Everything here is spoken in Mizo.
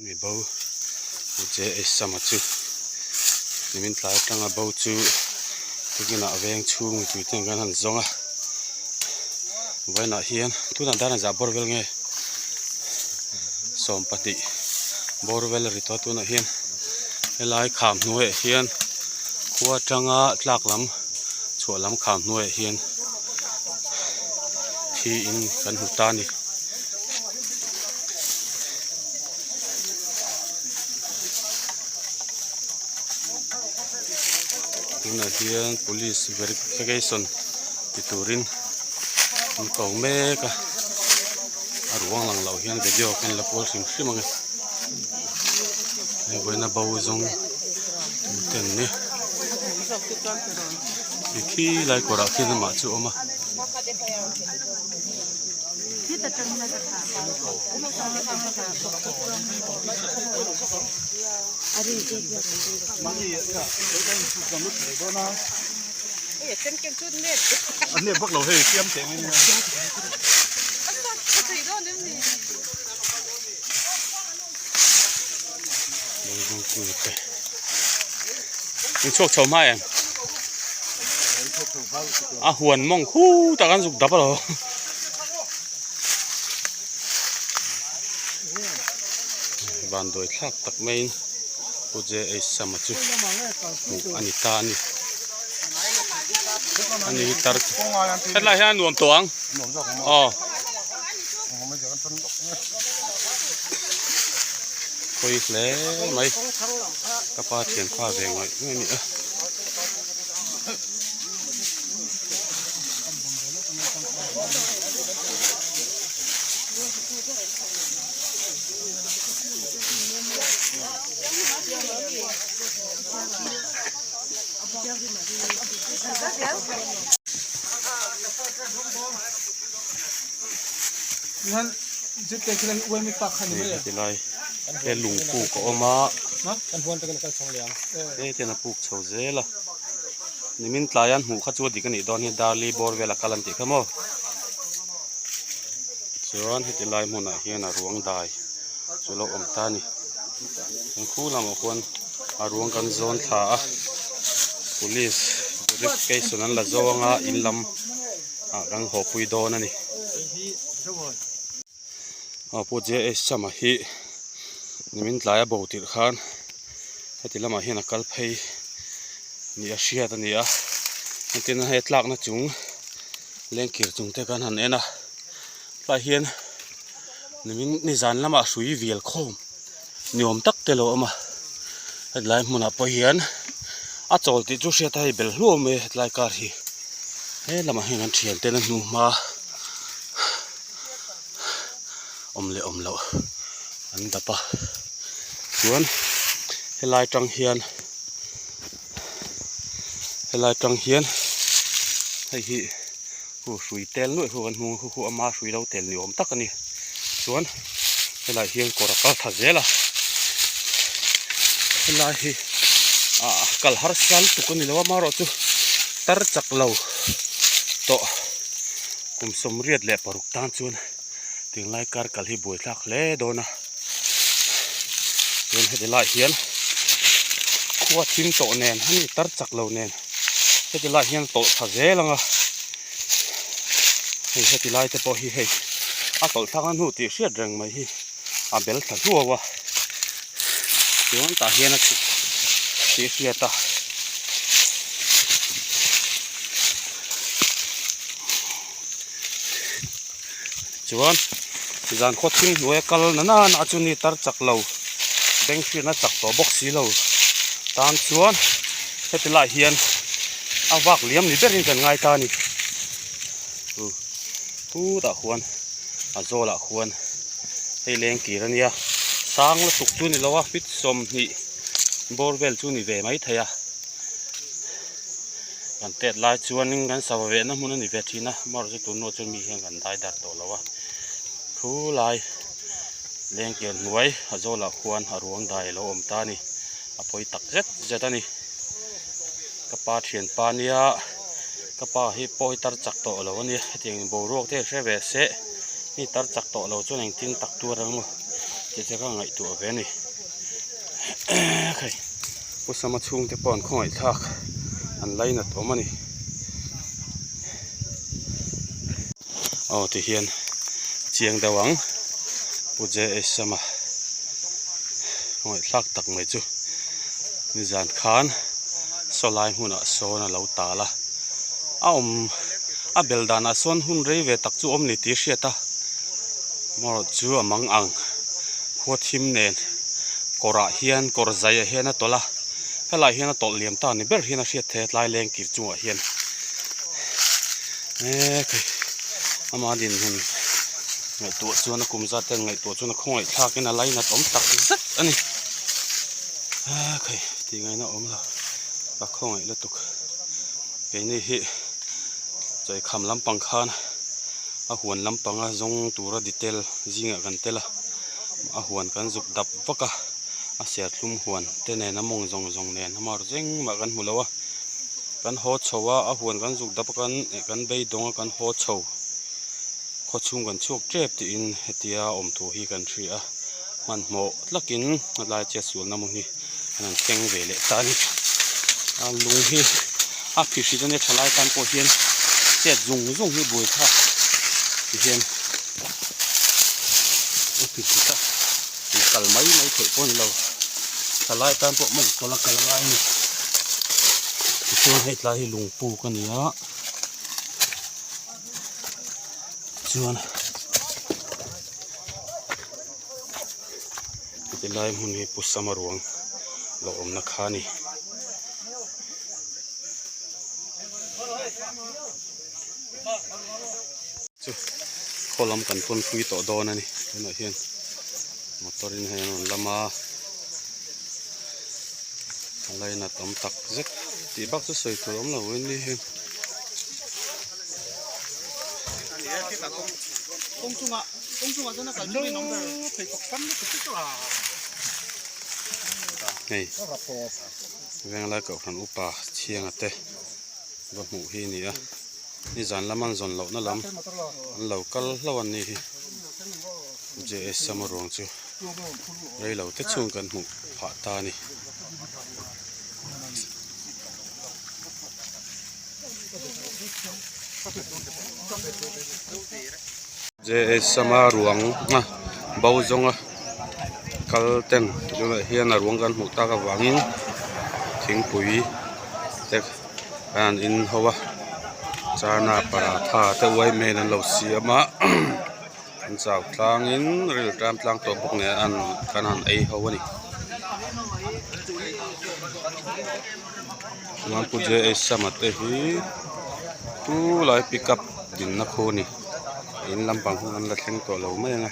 Kan mi bo Pu JH Sama chu nimin tlai atanga bo chu tukinah veng chhung mipui ten kan han zawng a vawiinah hian tunah dan a zah bawr vel nge 20 bawr vel a ri tawh a tunah hian helai kham hnuaiah hian khua atanga tlak lam chhuah lam kham hnuaiah hian thi in kan hmu ta a ni. Tunah hian police verification ti turin an ko mek a a ruang lang loh hian video ka la kual hrim hrim ang e hei vawiina bo zawng te an ni khi lai kawrah khian amah chu a awm a. Chhuak chho hma em a huan mawng khu tak an zuk dap alo van dawi thlak tak maiin Pu JH Sama chu hmuh a ni ta a ni ani hi tar hetlai hian a nuam tawh ang aw. Khawi hle mai ka pa thianpa ve ngaih ngaih a ni a. Hei tilai he lung puk a awm a hetiang a puk chho zel a nimin tlai an hmuh kha chu a dik a nih dawn hi darli bawr vel a kal an tih kha maw chuan heti lai hmunah hian a ruang dai chu a lo awm ta a ni kan khu lamah khuan a ruang kan zawn thla a police verification an la zawng a in lam ah kan haw pui dawn a ni. Aw Pu JH Chama hi nimin tlaia bo tirh khan heti lamah hian a kal phei ni a hriat a ni a entirna hei a tlakna chung lengkir chung te khan han en a tlaiah hian nimin nizan lamah hrui vial khawm ni awm tak te a lo awm a hetlai hmunah pawh hian a chawl tih chu hriat a hei bel hluau mai a hetlai kar hi he lamah hian kan thian ten a hnu hma awm leh awm loh an dap a chuan helai tang hian helai tang hian hei hi hu hrui tel nuaih hu kan hmu a hu ama hrui lo tel ni awm tak a ni chuan helai hian kawr a kal tha zel a helai hi ah kal harsa lutuk a ni lo a amaherawhchu tar chak lo tawh. Kum 86 tan chuan tinglai kar kal hi buaithlak hle dawn a chuan heti lai hian khua thim tawh nen a ni tar chak lo nen heti lai hian tawlh tha zel ang a hei heti lai te pawh hi hei a tawlh thlak a hnu tih hriat reng mai hi a bel thla hluau a chuan tah hian a chhuk tih hriat a. Chuan zan khaw thim hnuai a kal na nana chu ni tar chak lo bank hriatna chak tawh bawk si lo tan chuan heti lai hian a vak liam ni berin kan ngai ta a ni chutah khuan a zawlah khuan hei leng kir a nia sang lutuk chu ni lo a feet 20 bawr vel chu ni ve maithei a. Kan tet lai chuanin kan sava vehna hmun a ni ve thin a amaherawhchu tun hnuah chuan mi hian kan dai dar tawh lo a thu lai lengkel hnuai a zawlah khuan a ruang dai a lo awm ta a ni a pawi tak zet zet a ni ka pa thianpa nia ka pa hi pawi tar chak tawh lo a nia hetiang boruak te hre ve se mi tar chak tawh lo chuan engtin tak tur ang maw. Tih te kha ngaihtuah ve a ni. Khai Pu Sama chhungte pawh an khawngaih thlak an lainat awm a ni. Aw ti hian chiang deuh ang Pu JH Sama khawngaih thlak tak mai chu nizan khan saw lai hmunah sawn a lo tal a a awm a bel danah sawn hun rei ve tak chu awm ni tih a hriat a. Amaherawh chu a mang ang khua thim nen kawrah hian kawr zaiah hian a tawlh a helaiah hian a tawlh liam ta ni ber hian a hriat theih a tlai leng kir chungah hian eee kei ama dinhmun ngaihtuah chuan a kum zat te ngaihtuah chuan a khawngaih thlakin a lainat awm tak zet a ni eee kei tih ngaihna awm lo ka khawngaih lutuk keini hi chawihkham lampang khan. A huan lampanga zawng tura detail zingah kan tel a a huan kan zuk dap vak a a serthlum huan te nen a mawng zawng zawng nen a mar zengmah kan hmu lo a kan haw chho a a huan kan zuk dap a kan eh kan beidawng a kan haw chho khaw chhung kan chhuak tep tiin hetia awm thu hi kan hria a hmanhmawh tlakin a lai chiat sualna hmun hi. An han thleng ve leh ta a ni. A lung hi a phihrit a nia thalai tan pawh hian chet zung zung hi buai thlak ti hian a phihrit a in kal mai mai theih pawh a ni lo thalai tan pawh mawng tawlh a kal a ngai a ni. Tichuan hei tlai hi lungpuk a ni a chuan. Heti lai hmun hi Pu Sama ruang lo awmna kha a ni. Chu khaw lam kan pawn pui tawh dawn a ni tunah hian motor in hei an rawn lam a a lainat awm tak zet tih bak chu sawi tur awm lo in ni hian. Hei Venglai Kohhran upa Chhianga te va hmuh hi a ni a nizan lama an zawn lohna lam an lo kal hlauh an nih hi JS Sama ruang chu reilo te chhung kan hmuh phah ta a ni. JH Sama ruang a bo zawnga kal ten tunah hian a ruang kan hmuh tak avangin thingpui te an han in ho a chana paratha te uaimel an lo siam a an chau tlangin riltam tlang tawh bawk nen an kan han ei ho a ni. Chuan Pu JH Sama te hi chu lai pickup dinna khu a ni in lampang hi an la thleng tawh lo mai ang a.